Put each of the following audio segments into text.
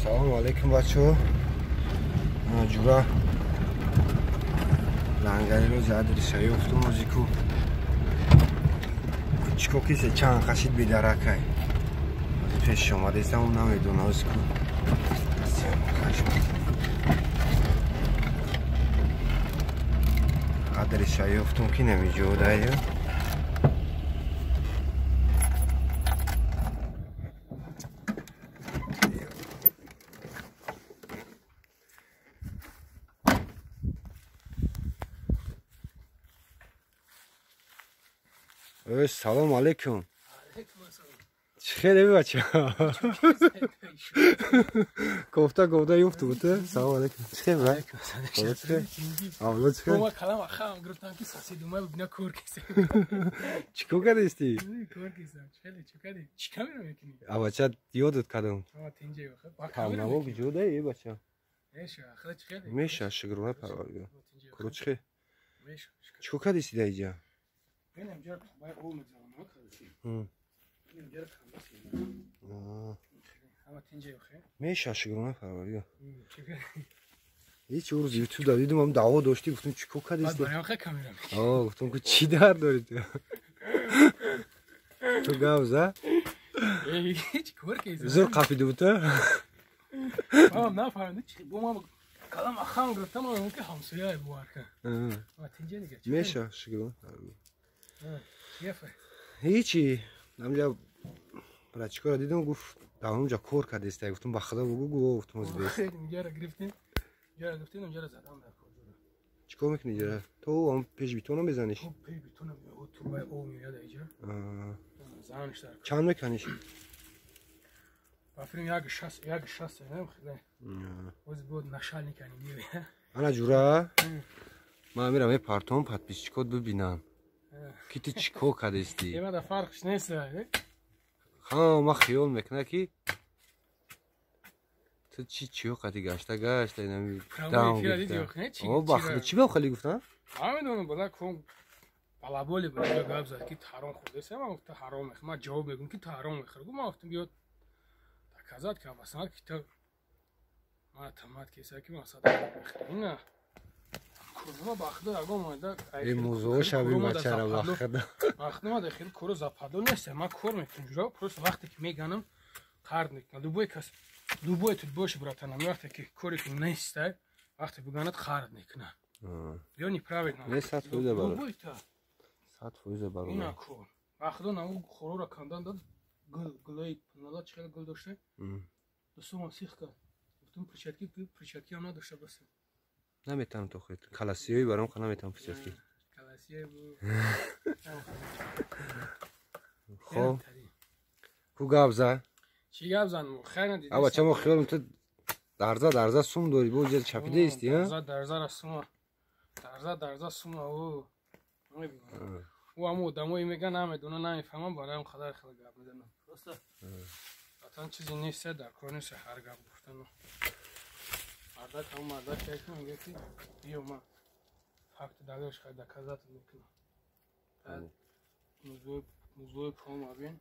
Салом алейкум бачо. Ҷура лангариро задриша ёфтум озику. Чико кисе чанд қашид бедаракай. Ози пеш омадестам намедонам озику. Адреша ёфтум ки намеҷодаю. Салом алейкум. Чӣ хеле бача? Кофта кофта ёфту бута. Салом алейкум. Чӣ хел брат? Авло чӣ хел? Ма калам ахам гирифтам ки соседума бибина кор кисе. Чӣ кор кардисти? Кор кисам. Чӣ хеле чӣ кардӣ? Чӣ камера мекунӣ? А бача ёдат кардам. А тинҷа ёхе. Камнаво ҷуда е бача. Меша, ахра чӣ хеле? Меша, шукрона парвардигор. Куро чӣ хел? Меша. Чӣ кор кардисти дар иҷа? Бинам ҷар бай об мезанам, короче. Бинам ҷар ҳама тинҷа ёхе. Меша, шукрона парвардигор. Ҳеч рӯз ютуб да дидум, ам даъво доштӣ, гуфтум чӣ кор кардисти? Баъд барои камера мекунӣ. О, гуфтум ку чӣ дард дорӣ ту? Ту гап за? Ҳеч кор киса. Зур қафида буд ту? Ман нафаҳмидам чӣ бо ман калам ахам гирифтам, ман ки ҳамсояи бовар кун. А тинҷа дига. Меша, шукрона парвардигор. Ҳечи ҳамҷа брачкора дидум, гуфт дар ҳамҷа кор кардеста. Гуфтум ба худо бугу, гуфтум оз бес. Ҷара гирифтем, ҷара гирифтем, ҷара задам дар кор. Чӣ кор мекунӣ ҷара? То ам пеш бетона мезаниш? Пеш бетона, турбаи об меояд иҷа. Заниш дар. Чанд меканиш? Ба филм 1.60, 1.60 нем хеле. Оз буд нашалник ани меояд. Ана ҷура? Ман мерам мепартом подписчикот бибинам. Ки ту чӣ кор кардисти? Ема да фарқш нест. Ҳама хиёл мекунад ки ту чӣ чиё қади гашта гашта инами дам гирифта. О, ба худо чӣ ба хеле гуфтан? Намедонам, бала кун балаболи ба гап зад ки ҳаром хӯрдест. Ман гуфтам ҳаром мехӯрам. Ман ҷавоб мегӯям ки ту ҳаром мехӯрӣ. Гуфт ман гуфтам биё доказат ки масалан ки ту ман тамат киса ки ман сад мехӯрам. Ина курма ба худо ягон омада. Э музоо шаби бачара ба худо. Ба худо ман хеле кору западо нест. Ман кор мекунам ҷура, просто вақте ки меганам қард мекунам. Любой кас, любой тут боше братанам, вақте ки коре ки нест, вақте биганад қард мекунам. Ё неправильно. Не 100% баро. Любой та. 100% баро. Ина кор. Ба худо наму хорора кандан дад гул гулай нала чӣ гул дошта. Дустум сих кард. Гуфтум перчатки, перчатки ҳам надошта басам. Наметавонам то худ. Каласиёи баром ха наметавонам перчатки. Каласиёи бу. Хоб. Ку гап за? Чӣ гап занам? Хайр надидӣ. А бача мо хиёлам ту дарза дарза сум дорӣ, бо ҷа чапидаисти, ҳа? Дарза дарза ра сума. Дарза дарза сума о. Намебинам. Ӯ ҳамон одамое мегӯянд намедонам, намефаҳмам, барои ҳам қадар хеле гап мезанам. Просто ватан чизе нест, дар кор нест ҳар гап гуфтану. Мардак ҳамон мардак ки мегӯяд ки биё ман факт далелш хай доказат мекунам. Баъд музлои пом абин.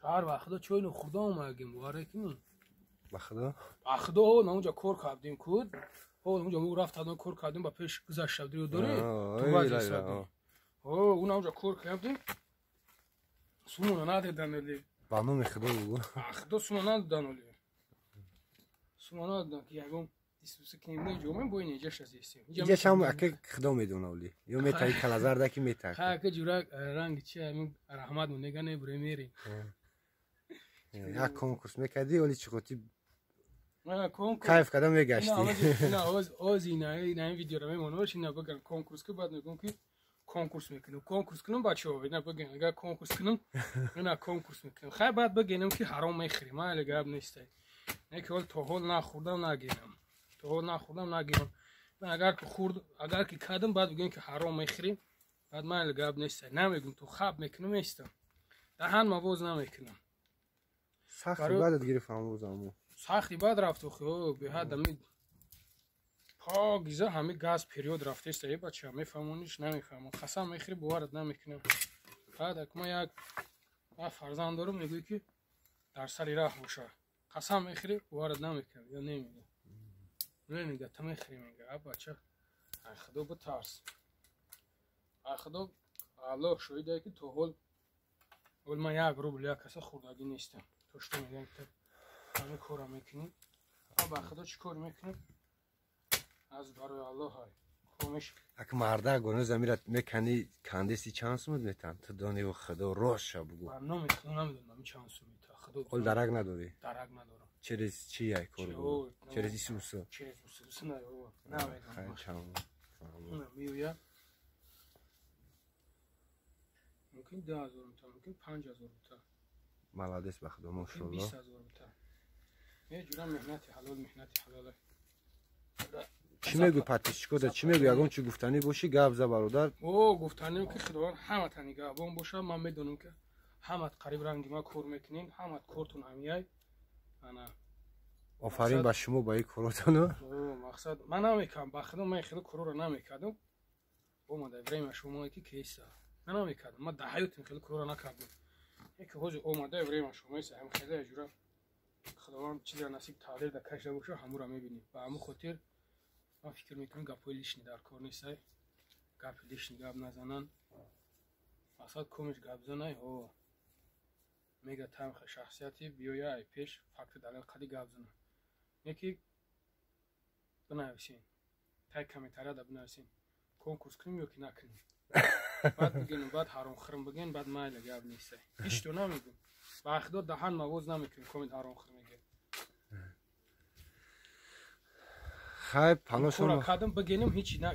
Ҳар вақто чойну хурда омадем, бовар кунӣ? Ба худо? Ба худо, на онҷа кор кардем куд. О, онҷа мо рафтадон кор кардем, ба пеш гузашта будем, дорӣ? Ту вазъ О, он онҷа кор кардем. Сумона надодан оли. Ба номи худо бугу. Ба худо сумо надодан оли. Сумо надодан ки ягон дисуси кунем, инҷо омем, бо ин инҷаш зистем. Инҷаш ҳам ака худо медона оли. Ё метаи калазарда ки метак. Ха, ака ҷура ранги чи ҳамин раҳмат монега не буре мерем. Як конкурс мекардӣ, оли чӣ хотӣ кайф карда мегаштӣ. На, оз ина ин видеоро мемонам, ина биган конкурс ки баъд мегӯям ки конкурс мекунем. Конкурс кунам бачаҳо, ина биган агар конкурс кунам, ина конкурс мекунем. Хай баъд бигинам ки ҳаром мехӯрем, ман ҳале гап нест. Не ки ҳол то ҳол нахӯрдам нагирам. То ҳол нахӯрдам нагирам. Ман агар ки хӯрд, агар ки кардам баъд бигӯям ки ҳаром мехӯрем, баъд ман ҳале гап нест. Намегӯям то хаб мекунам местам. Даҳан мавоз намекунам. Сахти бадат гирифт ҳамрӯз аммо. Сахти бад рафт охи, беҳад ами погиза ҳами газ период рафтест, э бача, мефаҳмониш намефаҳмон. Қасам мехӯрӣ боварат намекунам. Баъд ак ман як фарзанд дорам, мегӯяд ки дар сари раҳ боша. Қасам мехӯрӣ, боварат намекунам ё немега. Намега, ту мехӯрӣ, мега. А бача, ай худо битарс. Ай худо Аллоҳ шоҳидае ки то ҳол ҳол ман як рубл як каса хӯрдагӣ нестам. То что мегӯям ки ҳамин корро мекунӣ. А ба худо чӣ кор мекунӣ? Аз барои Аллоҳ ай. Комиш. Ак марда гуна замира мекани кандеси чанд сумат метан? Ту дониву худо рост ша бугу. Ман номи худо намедонам чанд сум мета. Худо Ҳол дарак надорӣ? Дарак надорам. Через чи ай кор бугу? Через Исуса. Через Исуса на, намедонам. Хай чанд. Меоя. Мумкин 2000 мета, мумкин 5000 мета. Молодец ба худо, мошалло. 20000 мета. Меҷурам меҳнати ҳалол, меҳнати ҳалол. Чӣ мегӯй подписчикода? Чӣ мегӯй? Ягон чӣ гуфтанӣ бошӣ, гап за бародар. О, гуфтанем ки Худованд ҳамата нигаҳбон бошад. Ман медонам ки ҳамат қариб ранги ма кор мекунин, ҳамат кортон ҳамияй. Ана. Офарин ба шумо ба ин коротон. О, мақсад ман намекардам, ба худо ман хеле корро намекардам. Омада время шумо ки кейса. Ман намекардам, ман дар ҳаётим хеле корро накардам. Яке ҳозир омада время шумо иса ҳам хеле ҷура Худованд чиза насиб тақдир да кашда боша, ҳамура мебинем. Ба ҳамун хотир ман фикр мекунам гапҳои лишний дар кор нестай. Гапи лишний гап назанан. Мақсад комиш гап занай, ҳо. Мега тамха шахсияти биёя ай пеш факти далел қади гап зана. Неки бинависен. Тай комментарияда бинависен. Конкурс кунем ё ки накунем. Баъд бигӯем, баъд ҳаромхӯрм бигӯем, баъд майла гап нестай. Ҳеч то намегӯм. Ба худо даҳан мавоз намекунем, коммент ҳаромхӯр мегӯем. Хай, паношон кора кардам бигӯем,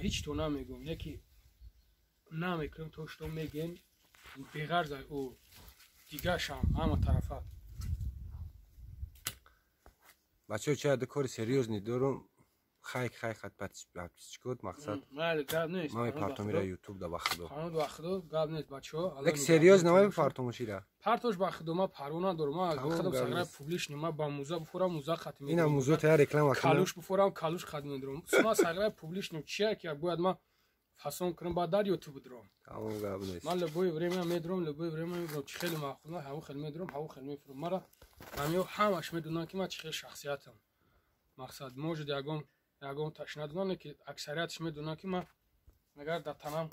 ҳеч то намегӯм. Неки намекунем то что мегӯем беғарз ай ӯ дигашам ҳама тарафа. Бачаҳо, ча ду кори серьёзный дорум. Хай хай хат подписчикот мақсад. Майли гап нест. Ман мепартом ира ютуб да ба худо. Паноҳ ба худо гап нест бачаҳо. Лек серьёзно ман мепартом шира. Партош ба худо ман парво надорам. Ман аз худам сагра публичный ман ба муза бифурам, муза хат медорам. Ина муза та реклама кунам. Калуш бифурам, калуш хат медорам. Ман сагра публичный чия ки бояд ман фасон кунам баъд дар ютуб дурам. Тамом гап нест. Ман любое время медурам, любое время медурам. Чӣ хеле маъқул, ҳамон хеле медурам, ҳамон хеле мефурам. Мара ҳамиё ҳамаш медонанд ки ман чӣ хел шахсиятам. Мақсад может ягон таш надонанд, ки аксариятш медонанд ки ман агар дар танам